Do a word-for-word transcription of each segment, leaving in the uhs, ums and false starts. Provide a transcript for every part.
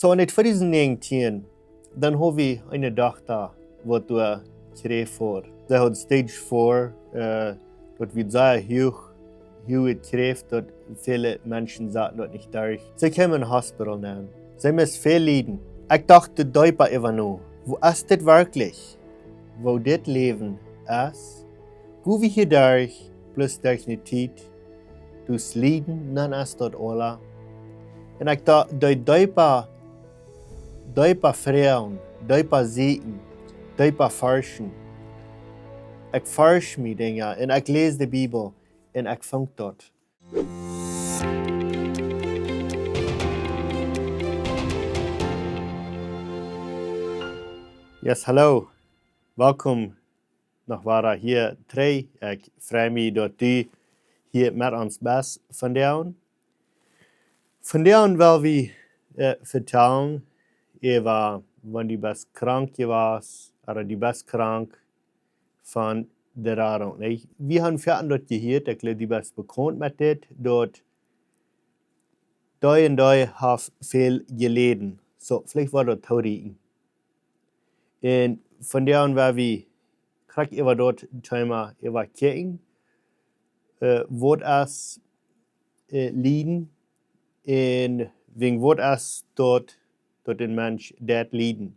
So, en twee dusent näajentieen, dan haud wie eene Dochta, waut doa Kjräft haud. See haud Stage four, äh, daut wia sea huach, huach Kjräft, daut väle Menschen sajen daut nich derch. See kjeem em Hospital aun. See must väl lieden. Ekj docht doa deepa äwa no. Woo es dit werkjlich? Woo dit Läwen es? Go wie hia derch, bloos derch ne Tiet, daut Lieden, dan es daut aula. Un ekj docht, dee deepa, deepa froagen, deepa sieekjen, deepa forschen. Ekj forsch mie Dinja un ekj läs de Bibel un ekj funk daut. Yes, hallo. Welkom noch wada hia trigj. Ekj frei mie daut du hia met ons best vondoag. Vondoag well wie, äh, vetalen äwa wan du best krank jewast, ooda du best krank von de Radunk, nä? Wie haben väl daut jehieet, ekj jleew du best bekaunt met dit, daut dee un dee haft väl jeläden. So, veleicht woat daut toorieekjen. Un vondoag woa wie krakjt äwa daut Thema äwa kjikjen, äh, waut es, äh, Lieden un wäajen waut es daut, daut een Mensch deit lieden.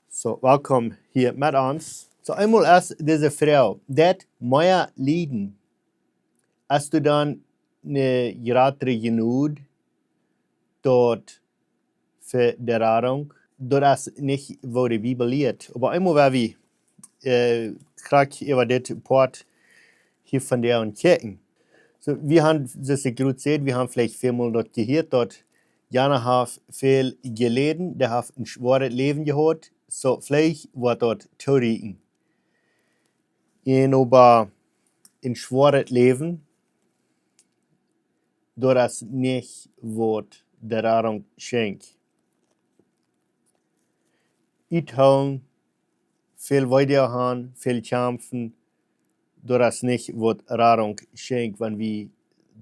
So, welkom hia met ons. So, eemol es dise Froag, deit mea Lieden, hast du dan ne jratre Jnod daut fa de Radunk? Daut es nich waut de Bibel lieet. Oba eemol woa wie, äh, krakjt äwa dit Poat hia vondoag kjikjen. So, wie haben, soo aus ekj jrod säd, wie haben veleicht välmol daut jehieet, daut jana haft väl jeläden, dee haft een schwoaret Läwen jehaut, so veleicht woat daut toorieekjen. Un oba een schwoaret Läwen, daut es nich waut de Radunk schenkjt. Uthoolen, väl Weedoag haben, väl kjamfen, daut es nich waut Radunk schenkjt, wan wie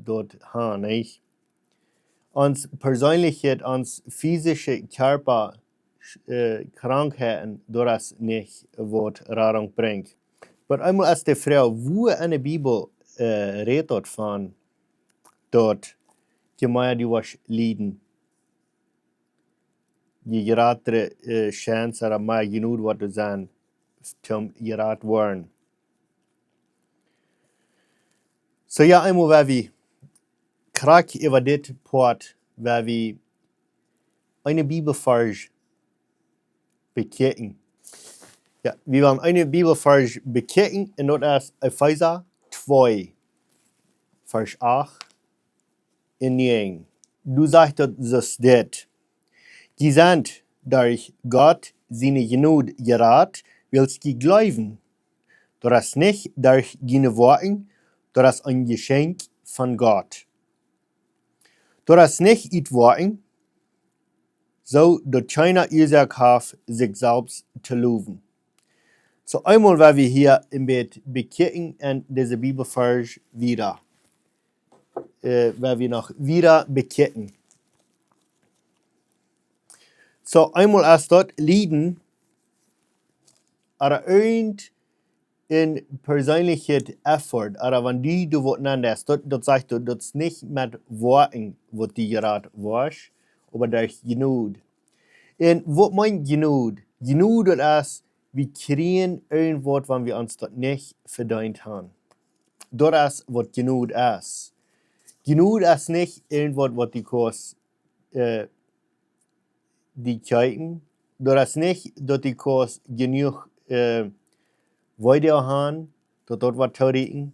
daut haben, nich? Ons Perseenlichkjeit, ons fisische Kjarpa, äh, Krankheiten, daut es nich waut Radunk brinjt. Oba eemol es de Froag, wua en de Bibel, äh, rät daut von, daut je mea du woascht lieden, je jratre, äh, Chance ooda mea Jnod woat doa sennen, toom jerat woaren. So jo, eemol woa wie krakjt äwa dit Poat, woa wie een Bibelvarsch bekjikjen. Jo, wie wellen een Bibelvarsch bekjikjen un daut es Efeesa twee, Varsch acht un näajen. Doa sajcht daut soo dit: Jie sent derch Gott siene Jnod jerat, wiels jie jleewen. Daut es nich derch june Woakjen, daut es een Jeschenkj von Gott. Daut es nich ut Woakjen, soo daut kjeena Uasoak haft, sikj selfst to lowen. So, eemol woa wie hia een bät bekjikjen en dise Bibelvarsch wieda. Äh, woa wie noch wieda bekjikjen. So, eemol es daut Lieden, ooda irjent een perseenlichet Effort, ooda wan du doa waut aundasch, daut, daut sajcht daut, daut es nich met Woakjen waut du jerat woascht, oba derch Jnod. Un waut meent Jnod? Jnod, daut es, wie kjrieen irjentwaut, wan wie ons daut nich vedeent haben. Daut es waut Jnod es. Jnod es nich irjentwaut waut du kaust, äh, die kjrieen. Daut es nich daut du kaust jenuach, äh, Weedoag haben, daut daut woat toorieekjen.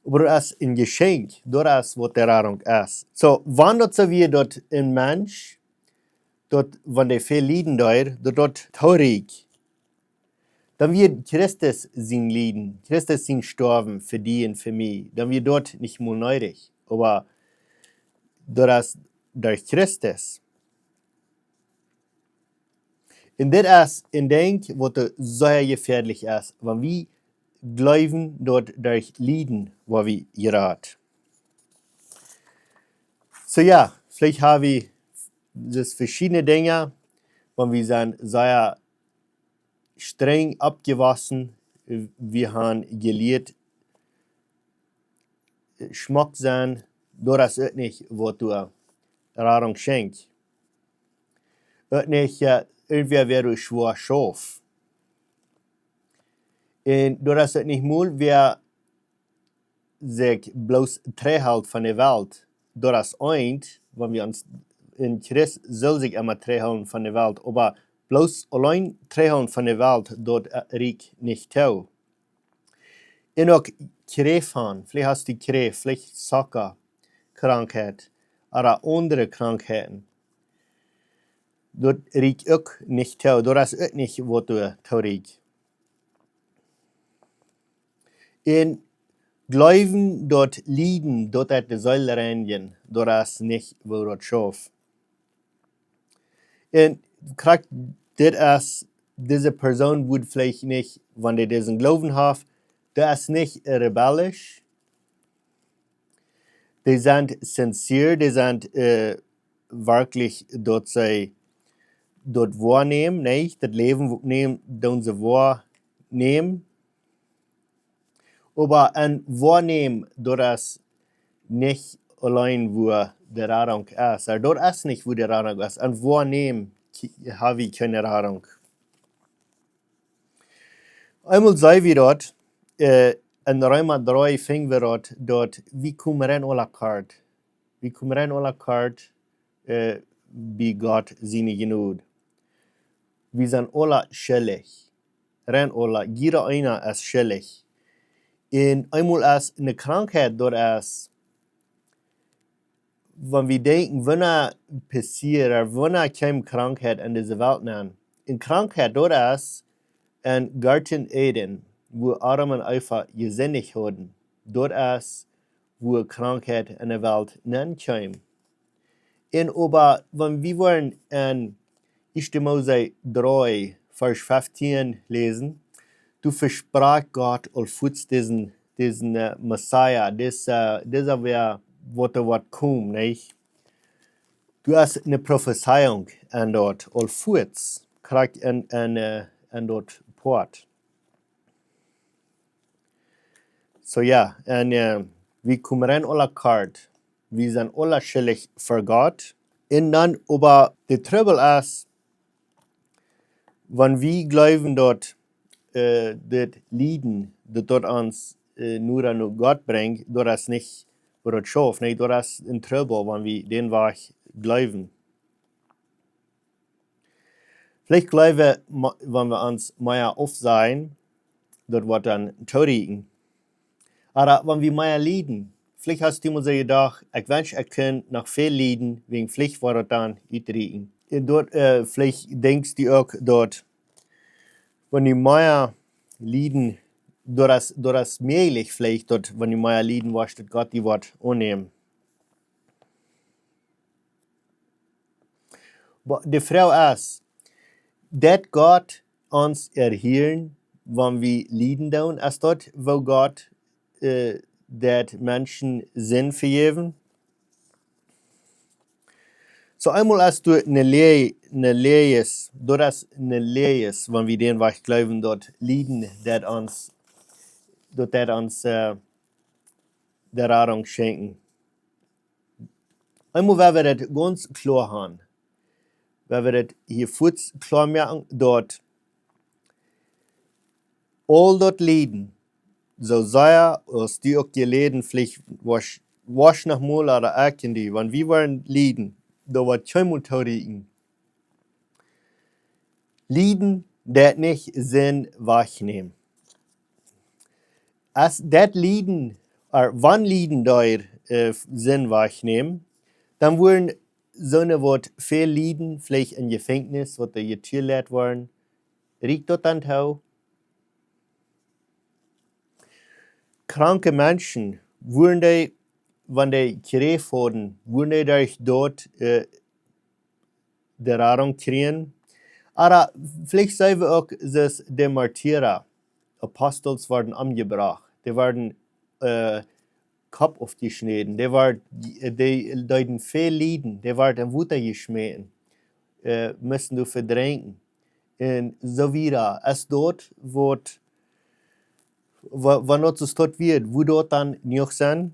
Oba daut es een Jeschenkj, daut es waut de Radunk es. So, wan daut soo wia daut een Mensch, daut wan dee väl lieden deed, daut daut toorieekjt, dan wia Christus sien Lieden, Christus sien Stoawen fa die un fa mie, dan wia daut nich mol needich. Oba daut es derch Christus. Un dit es een Dinkj waut sea jefäadlich es, wan wie jleewen daut derch Lieden woa wie jerat. So jo, Veleicht ha wie soo veschiedne Dinja, wan wie sent sea strenj oppjewossen, wie han jelieet, schmock sennen, doa es uk nich waut doa Radunk schenkjt. Uk nich, äh, irjentwäa, wäa doa schwoa schauft. Un doa es uk nich mol, wäa sikj bloos trigjhelt von de Welt. Doa es eent, wan wie ons en Christ sell sikj emma trigjhoolen von de Welt, oba bloos auleen trigjhoolen von de Welt, daut, äh, rieekjt nich too. Un uk Kjräft han, veleicht hast du Kjräft, veleicht Zucka, Krankheit, ooda aundre Krankheiten. Daut rieekjt uk nich too, daut es uk nich waut doa too rieekjt. Un jleewen daut Lieden, daut daut de Seel reinjen, daut es nich woo daut schauft. Un krakjt dit es, dise Persoon wudd veleicht nich, wan dee disen Gloowen haft, dee es nich rebellisch, dee sent sincere, dee sent, äh, werkjlich daut see daut woanämen, nä? Daut Läwen nämen, doonen see woanämen. Oba een woanämen, daut es nich auleen woo de Radunk es. Ooda daut es nich woo de Radunk es. Een woanämen ki-, ha wie kjeene Radunk. Eemol saj wie daut, äh, en Reema dree finj wie daut, daut wie komen rein aula kort. Wie komen rein aula kort, äh, bie Gott siene Jnod. Wie sent aula schuldich. Rein aula, jieda eena es schuldich. Un eemol es eene Krankheit, daut es, wan wie denkjen, wanea passieed, ooda wanea kjeem Krankheit en dise Welt aun? Eene Krankheit, daut es en Goaden Eden, woo Adam un Eva jesindicht hauden. Daut es, woo Krankheit en de Welt aun kjeem. Un oba, wan wie woaren en Ieeschte Mose dree, Varsch feftieen läsen, doa vesprakjt Gott aul fuaz disen, disen, äh, Messias, dis-, äh, disa wäa, waut doa woat komen, nich? Doa es eene Profezeiunk aun daut, aul fuaz, krakjt aun, aun, äh, aun daut Poat. Soo jo, un, äh, wie komen rein aula kort. Wie sent aula schuldich ver Gott. Un dan oba de Trubbel es, wan wie jleewen daut, äh, dit Lieden, daut daut ons, äh, noda no Gott brinjt, daut es nich woo daut schauft, nä, daut es een Trubbel, wan wie dän Wajch jleewen. Veleicht jleewen wie, ma-, wan wie ons mea aufsajen, daut woat dan toorieekjen. Ooda wan wie mea lieden, veleicht hast du mol soo jedocht, ekj wensch, ekj kunn noch väl lieden, wäajen veleicht woat daut dan utrieekjen. Un daut, äh, veleicht denkjst du uk daut, wan du mea lieden, daut es, daut es mäajlich veleicht, daut wan du mea lieden woascht, daut Gott die woat aunnämen. Oba de Froag es, deit Gott ons erhieren, wan wie lieden doonen? Es daut, woo Gott, äh, deit Menschen Sind vejäwen? Soo eemol es doa eene Läa-, eene Läajes, daut es eene Läajes, wan wie dän Wajch jleewen, daut Lieden, daut ons, daut, daut ons, äh, de Radunk schenkjen. Eemol woa wie daut gaunz kloa han. Woa wie daut hia fuaz kloa moaken, daut aul daut Lieden, soo sea aus du uk jeleden, veleicht woascht, woascht noch mol ooda ekj un du, wan wie woaren lieden, daut woat kjeenmol toorieekjen. Lieden deit nich Sind wajchnämen. Aus daut Lieden, ooda wan Lieden deit, äh, Sind wajchnämen, dan wudden soone waut väl lieden, veleicht em Jefenkjnis, waut doa jetualet woaren, rieekjt daut dan too? Kranke Menschen, wudden dee, wan dee Kjräft hauden, wudden dee doaderch, äh, de Radunk kjrieen? Ooda veleicht seenen wie uk, daut de Märtyrer, Apostel worden omjebrocht. Dee worden, äh, Kopp aufjeschnäden, dee wort, dee deeden väl lieden, dee wort em Wota jeschmäten, äh, musten doa vedrinkjen un soo wieda. Es daut waut, wa-, wan daut soo daut wia, wudd daut dan nich sennen?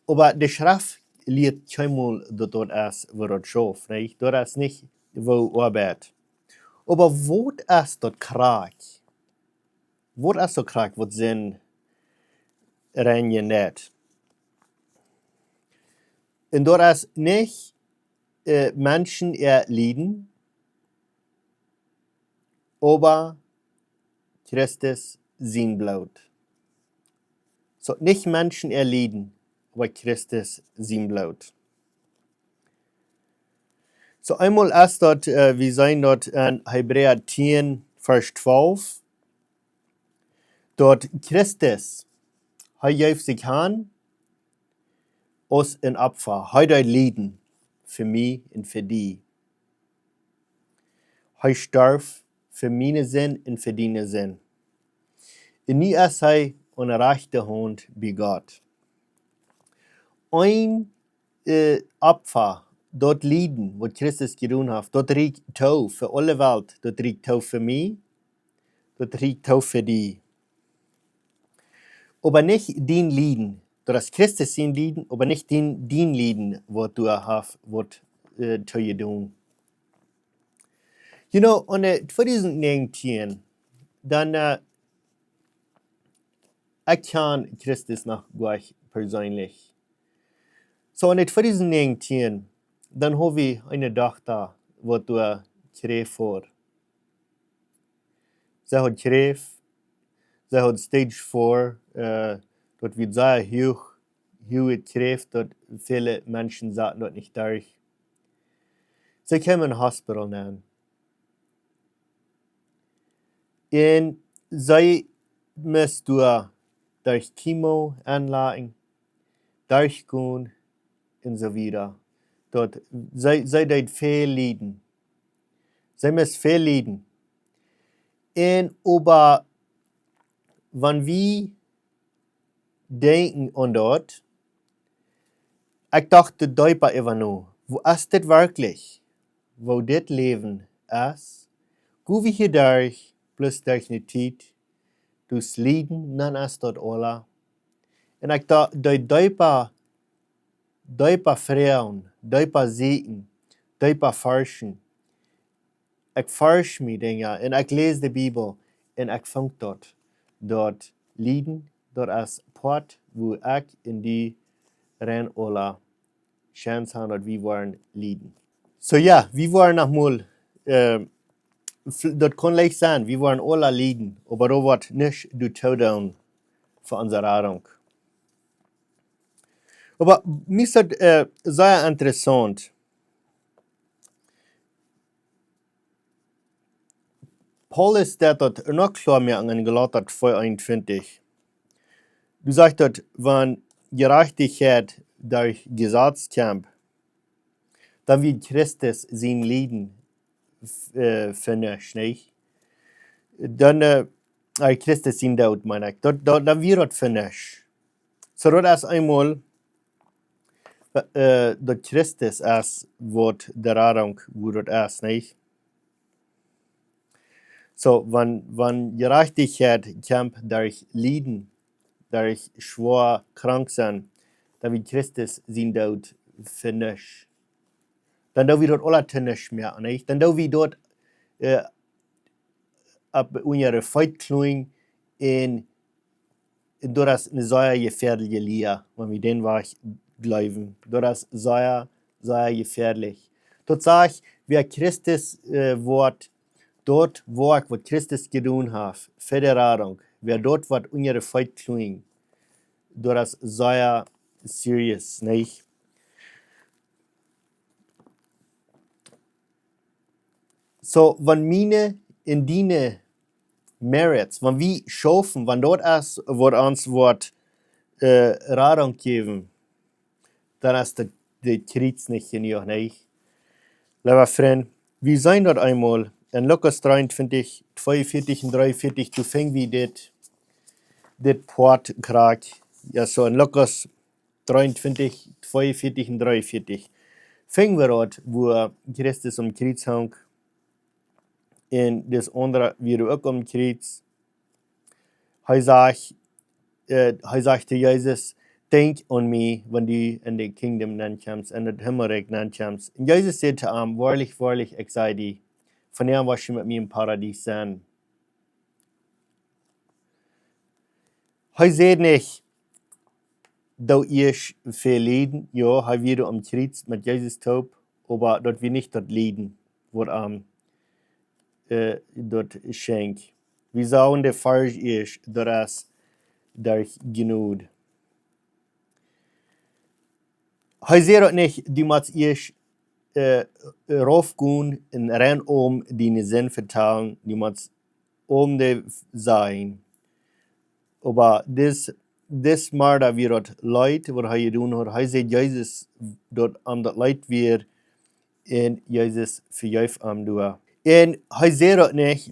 Oba de Schreft lieet kjeenmol daut daut es, woo daut schauft, nä? Daut es nich, woo oabeit. Oba waut es daut krakjt? Waut es daut krakjt, waut Sind reinjen deit? Un daut es nich, äh, Menschen äa Lieden, oba Christus sien Bloot. Soo, nich Menschen äa Lieden, oba Christus sien Bloot. Soo, eemol es daut, äh, wie seenen daut en Hebräa tieen, Varsch twalf, daut Christus, hee jeef sikj han aus een Opfa. Hee deed lieden fa mie un fa die. Hee storf fa miene Sind un fa diene Sind. Un nu es hee aun de rajchte Haunt bie Gott. Een, äh, Opfa, daut Lieden, waut Christus jedonen haft, daut rieekjt too fa aule Welt, daut rieekjt too fa mie, daut rieekjt too fa die. Oba nich dien Lieden. Daut es Christus sien Lieden, oba nich dien, dien Lieden, waut du hast, waut, äh, too jedonen. You know, en, äh, tweedusent näajentieen, dan, äh, ekj kjan Christus noch goanich perseenlich. Soo, en, äh, tweedusent näajentieen, dan haud wie eene Dochta, waut doa Kjräft haud. See haud Kjräft, see haud Stage four, äh, daut wia sea huach, huach Kjräft, daut väle Menschen saten daut nich derch. See kjeem em Hospital aun. Un see must doa derch Chemo enlajen, derchgonen un soo wieda. Daut, see, see deed väl lieden. See must väl lieden. Un oba wan wie denkjen aun daut, ekj docht doa deepa äwa no. Woo es dit werkjlich? Woo dit Läwen es? Go wie hia derch, bloos derch ne Tiet, daut Lieden, dan es daut aula. Un ekj docht, doa deepa, deepa froagen, deepa sieekjen, deepa forschen. Ekj forsch mie Dinja un ekj läs de Bibel un ekj funk daut, daut Lieden, daut es Poat, woo ekj un du rein aula Chance han, daut wie woaren lieden. Soo jo, wie woaren noch mol, äh, f-, daut kaun leicht sennen, wie woaren aula lieden, oba daut woat nuscht doatoo doonen fa onse Radunk. Oba mie es daut, äh, sea interessaunt. Paulus deit daut noch kloa moaken en Galata twee eenuntwintich. Doa sajcht daut, wan Jerajchtichkjeit derch Jesaz kjemt, dan wia Christus sien Lieden f-, äh, fa nuscht, nä? Dan, äh, äh, Christus sien Doot, meen ekj. Daut, daut, dan wia daut fa nuscht. Soo daut es eemol, äh, daut Christus es waut de Radunk, woo daut es, nä? Soo, wan, wan Jerajchtichkjeit kjemt derch Lieden, derch schwoa krank sennen, dan wia Christus sien Doot fa nuscht. Dan doo wie daut aula to nuscht moaken, nä? Dan doo wie daut, äh, opp onse Feet kloen un, un daut es ne sea jefäadliche Lia, wan wie dän Wajch jleewen. Daut es sea, sea jefäadlich. Daut sajcht, wäa Christus, äh, woat, daut Woakj, waut Christus jedonen haft fa de Radunk, wäa daut woat onse Feet kloen, daut es sea serious, nä? Soo, wan miene un diene merits, wan wie schaufen, wan daut es waut ons woat, äh, Radunk jäwen, dan es daut, daut Kjriez nich jenuach, nä? Leewa Frind, wie seenen daut eemol en Lukas dreeuntwintich, tweeunvieetich un dreeunvieetich, doa finj wie dit, dit Poat krakjt, Jo, soo en Lukas 23, 42 un 43 finjen wie daut, wua Christus aum Kjriez hunk un daut aundre wia uk aum Kjriez. Hee sajcht, äh, hee sajcht to Jesus: "Denkj aun mie, wan du en de Kingdom nenkjemst, en daut Himmelrikj nenkjemst." Un Jesus säd to am: "Woarlich, woarlich, ekj saj die, vondoag woascht du met mie em Paradies sennen." Hee säd nich, daut ieescht väl lieden. Jo, hee wia aum Kjriez met Jesus toop, oba daut wia nich daut Lieden, waut am, äh, daut schenkjt. Wie sagen de Varsch ieescht, daut es derch Jnod. Hee säd uk nich, du motst ieescht, äh, raufgonen un rein aum diene Sind vetalen, du motst aum dee sajen. Oba dis, dis Marda wia daut leet, waut hee jedonen haud. Hee säd Jesus, daut am daut leet wia, un Jesus vejeef am doa. Un hee säd uk nich,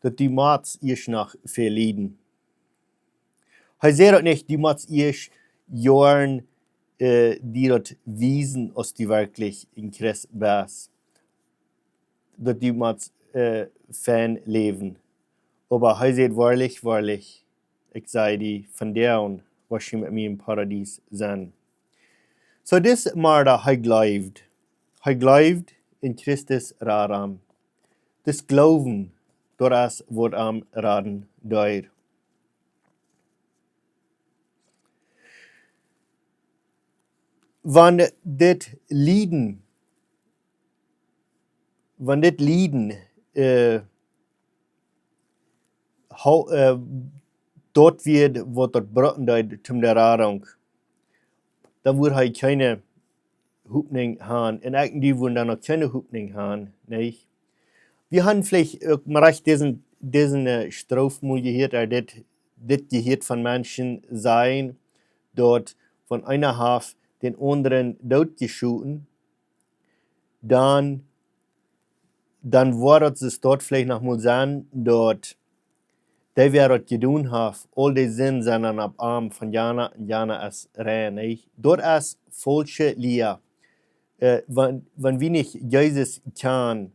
daut du motst ieescht noch väl lieden. Hee säd uk nich, du motst ieescht Joaren, äh, die daut wiesen, aus du werkjlich een Christ best. Daut du motst, äh, fein läwen. Oba hee säd: "Woarlich, woarlich, ekj saj die, vondoag woascht du met mie em Paradies sennen." Soo, dis Marda, hee jleewd. Hee jleewd en Christus Radunk. Dis Gloowen, daut es, waut am raden deed. Wan dit Lieden, wan dit Lieden, äh, hau-, äh, daut wia, waut daut broaken deed, toom de Radunk, dan wudd hee kjeene Hopninj han. Un ekj un du wudden dan uk kjeene Hopninj han, nä? Wie han veleicht uk mau rajcht disen, disen, äh, Stroofmol jehieet, ooda dit, dit jehieet von Menschen sajen, daut wan eena haft dän aundren dootjeschoten, dan, dan woat daut soo daut veleicht noch mol sennen, daut dee, wäa daut jedonen haft, aul dee Sind sent dan opp am von jana un jana es rein, nä? Daut es faulsche Lia. Äh, wan, wan wie nich Jesus kjanen,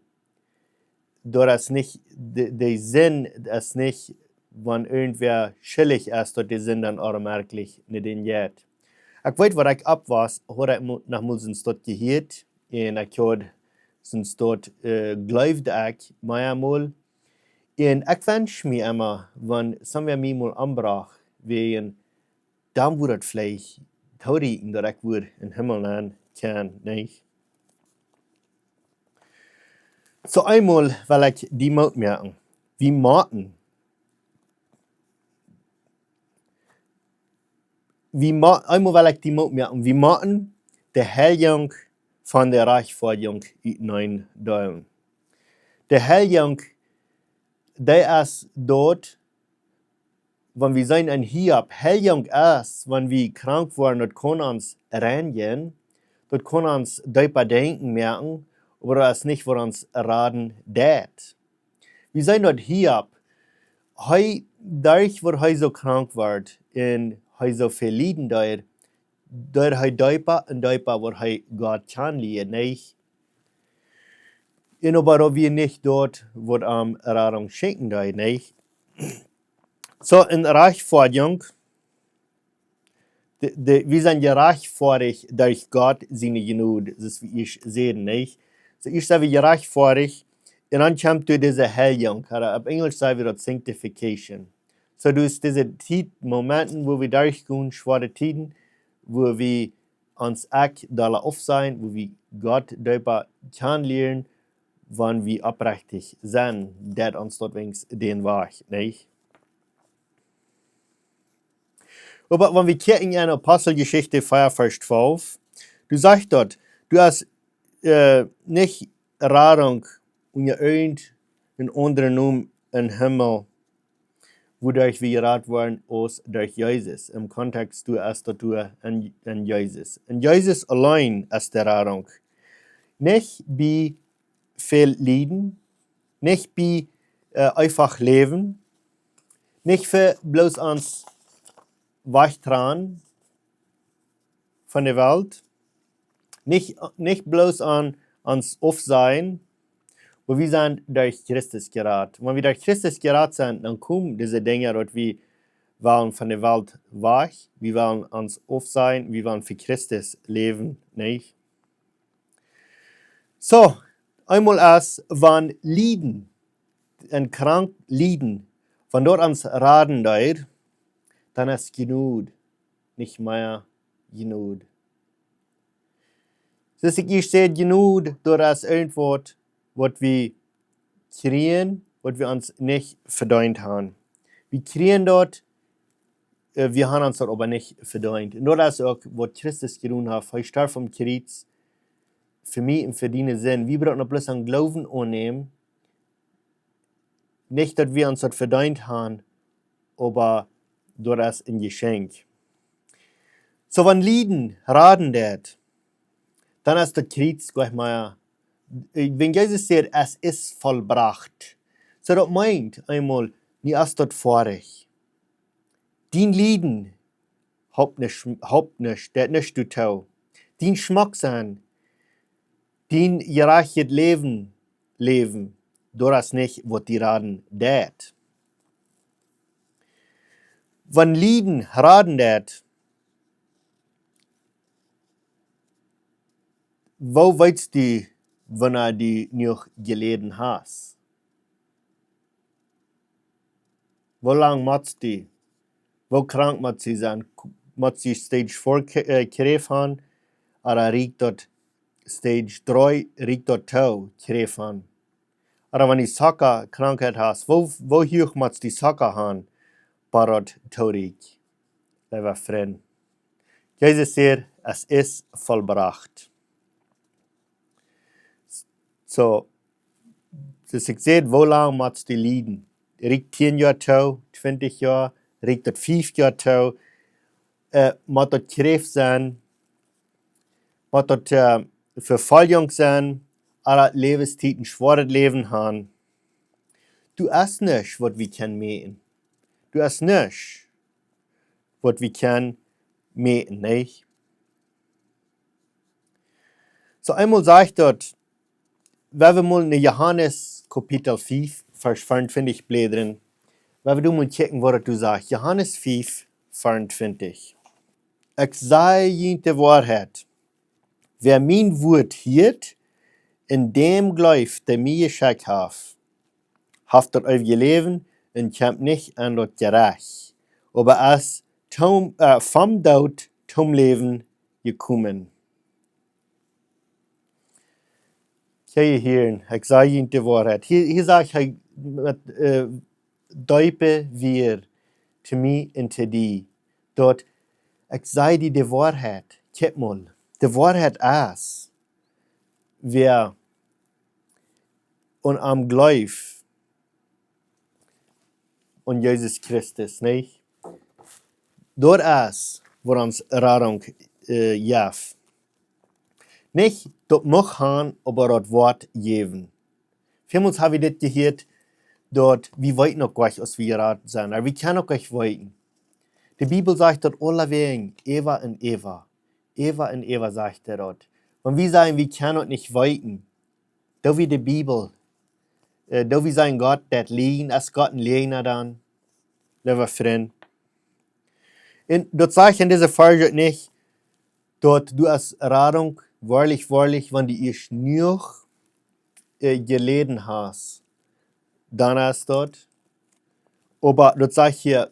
daut es nich, de, de Sind es nich, wan irjentwäa schuldich es, daut de Sind dan automatesch nich enjeit. Ekj weet, waut ekj oppwoss, haud ekj mo-, noch mol soont daut jehieet, un ekj haud soont daut, äh, jleewd ekj mea mol. Un ekj wensch mie emma, wan somewhere mie mol ombrocht, wäajen dan wudd daut veleicht toorieekjen, daut ekj wudd em Himmel nenn kjennen, nä? Soo eemol well ekj die Moot moaken. Wie motten, wie mo-, eemol well ekj die Moot moaken. Wie motten de Heiljunk von de Rajchtfoadjunk uteneen deelen. De Heiljunk, dee es daut, wan wie seenen en Hiob, Heiljunk es, wan wie krank woaren, daut kaun ons reinjen, daut kaun ons deepa denkjen moaken, oba daut es nich, waut ons raden deit. Wie seenen daut Hiob, hee, derch waut hee soo krank wort un hee soo väl lieden deed, daut hee deepa un deepa wort hee Gott kjanen lieed, nä? Un oba daut wia nich daut, waut am Radunk schenkjen deed, nä? Soo, en Rajchtfoadjunk, de, de, wie sent jerajchtfoadicht derch Gott siene Jnod, soo aus wie ieescht säden, nä? Soo, ieescht sent wie jerajchtfoadicht, un dan kjemt doa dise Heiljunk, ooda opp Enjlisch saj wie daut sanctification. Soo, daut es dise Tiet, Momenten, wua wie derchgonen, schwoare Tieden, wua wie ons Ekj dolla aufsajen, wua wie Gott deepa kjanen lieren, wan wie oprechtich sent, deit ons daut weens dän Wajch, nä? Oba wan wie kjikjen en Aposteljeschicht vea, Varsch twalf, doa sajcht daut, doa es, äh, nich Radunk unja irjent een aundren Nomen em Himmel, wuaderch wie jerat woaren, aus derch Jesus. Em Kontext doa es daut doa en, en Jesus. En Jesus auleen es de Radunk. Nich bie väl lieden, nich bie, äh, eefach läwen, nich fa bloos ons wajchtranen von de Welt. Nich, nich bloos aun ons aufsajen, oba wie sent derch Christus jerat. Wan wie derch Christus jerat sent, dan komen dise Dinja, daut wie wellen von de Welt wajch, wie wellen ons aufsajen, wie wellen fa Christus läwen, nich? Soo, eemol es, wan Lieden, een krank Lieden, wan daut ons raden deed, dan es Jnod nich mea Jnod. Soo aus ekj ieescht säd, Jnod, daut es irjentwaut, waut wie kjrieen, waut wie ons nich vedeent haben. Wie kjrieen daut, äh, wie haben ons daut oba nich vedeent. Un daut es uk, waut Christus jedonen haft. Hee storf aum Kjriez fa mie un fa diene Sind. Wie brucken daut bloos aun Gloowen aunnämen. Nich, daut wie ons daut vedeent haben, oba daut es een Jeschenkj. Soo, wan Lieden raden deed, dan es daut Kjriez nich mea. Äh, wan Jesus säd, "Es ist vollbracht." Soo, daut meent eemol, nu es daut foadich. Dien Lieden halpt nich, halpt nich, deit nich doatoo. Dien Schmock sennen, dien jerajchtet Läwen läwen, daut es nich, waut die raden deit. Wan Lieden raden deit, woo weetst du, wanea du jenuach jeläden hast? Woo lang motst du? Woo krank motst du sennen? K-, motst du Stage four K-, äh, Kjräft haben? Ooda rieekjt daut Stage dree, rieekjt daut too, Kjräft haben? Ooda wan du Zuckakrankheit hast, woo, woo huach motst du Zucka haben, bat daut toorieekjt? Leewa Frint, Jesus säd, "Es ist vollbracht." Soo, soo aus ekj säd, woo lang motst du lieden? Rieekjt tieen Joa too, twintich Joa, rieekjt daut fief Joa too, äh, mott daut Kjräft sennen, mott daut, äh, Vefoljunk sennen, aule Läwenstiet een schwoaret Läwen haben. Doa es nuscht, waut wie kjennen mäten. Doa es nuscht, waut wie kjennen mäten, nich? Soo eemol sajcht daut, wan wie mol en Johanes Kapitel fief, Varsch veeauntwintich bläden, wan wie doa mol kjikjen, waut daut doa sajcht. Johanes fief, veeauntwintich. Ekj saj junt de Woarheit. Wäa mien Wuat hieet un däm jleeft, dee mie jeschekjt haft, haft daut eewje Läwen un kjemt nich en daut Jerecht, oba es toom, äh, vom Doot toom Läwen jekomen. Kjikj hia, ekj saj junt de Woarheit. Hia, hia sajcht hee met, äh, deepe Wieed to mie un to die, daut ekj saj die de Woarheit. Kjikj mol, de Woarheit es, wäa aun am jleeft, aun Jesus Christus, nich? Daut es, waut ons Radunk, äh, jeft. Nich daut mucht han, oba daut woat jäwen. Välmols hab wie dit jehieet, daut wie weeten uk nich, aus wie jerat sent. Oba wie kjennen uk nich weeten. De Bibel sajcht daut aulawäajen, äwa un äwa. Äwa un äwa sajcht hee daut. Wan wie sajen, wie kjennen daut nich weeten, doo wie de Bibel, äh, doo wie sajen, Gott deit lieejen, es Gott een Läajna dan? Leewa Frint. Un daut sajcht en dise Varsch nich, daut du aus Radunk, woarlich, woarlich, wan du ieescht jenuach, äh, jeläden hast, dan es daut. Oba daut sajcht hia,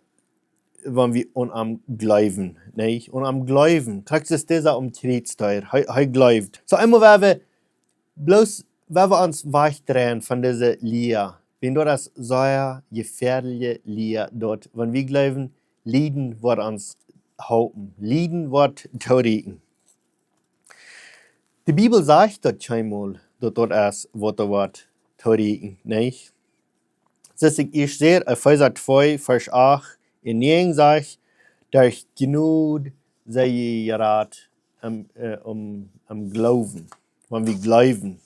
wan wie aun am jleewen, nich? Aun am jleewen. Krakjt soo aus disa aum Kjriez deed. Hee, hee jleeft. Soo eemol, wan wie bloos, wan wie ons wajchdreien von dise Lia, wan daut es sea jefäadelje Lia, daut, wan wie jleewen, Lieden woat ons halpen. Lieden woat toorieekjen. De Bibel sajcht daut kjeenmol, daut daut es, waut doa woat toorieekjen, nich? Soo aus ekj ieescht säd, Efeesa twee, Varsch acht un näajen sajcht, derch Jnod sie jie jerat, em, äh, em, em Gloowen, wan wie jleewen.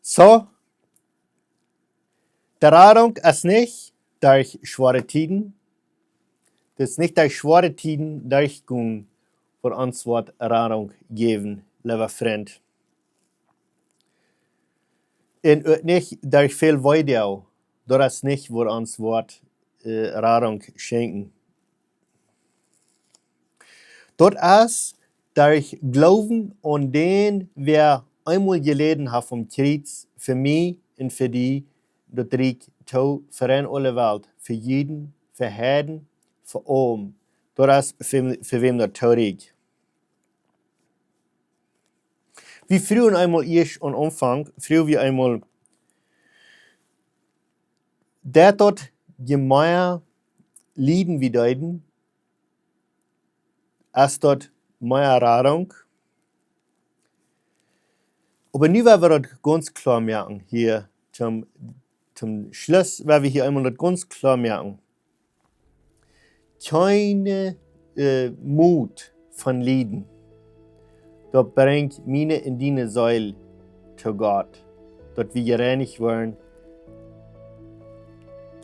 Soo, de Radunk es nich derch schwoare Tieden, Daut es nich derch schwoare Tieden derchgonen, waut ons woat Radunk jäwen, leewa Frint. Un uk nich derch väl Weedoag, daut es nich, waut ons woat, äh, Radunk schenkjen. Daut es derch Gloowen aun dän, wäa eemol jeläden haft aum Kjriez fa mie un fa die, daut Rikj too, fa de aule Welt, fa Juden, fa Heiden, fa aulem. Daut es fa, fa wäm daut toorieekjt. Wie fruagen eemol ieescht aum Aunfank, fruagen wie eemol, daut daut je mea Lieden wie deeden, es daut mea Radunk. Oba nu woa wie daut gaunz kloa moaken hia toom, toom Schluss, woa wie hia eemol daut gaunz kloa moaken. Kjeene, äh, Mot von Lieden, daut brinjt miene un diene Seel to Gott, daut wie jereinicht woaren.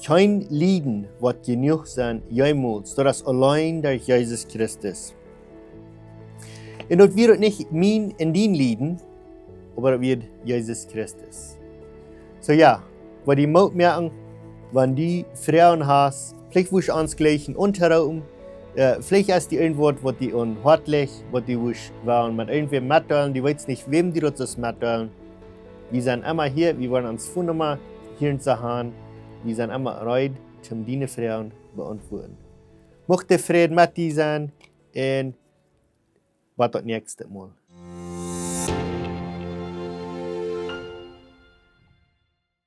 Kjeen Lieden woat jenuach sennen, jemols. Daut es auleen derch Jesus Christus. Un daut wia uk nich mien un dien Lieden, oba daut wia Jesus Christus. Soo jo, woa die Moot moaken, wan du Froagen hast, veleicht wurscht ons jlikj aunroopen, äh, veleicht es die irjentwaut, waut die aum Hoat licht, waut du wurscht wellen met irjentwäm metdeelen, du weetst nich, wäm du daut sust metdeelen. Wie sent emma hia, wie woaren ons Phonenumma hia enne Haunt, wie sent emma reed, om diene Froagen beauntwuaden. Mucht de Fräd met die sennen un bat daut näakjste Mol.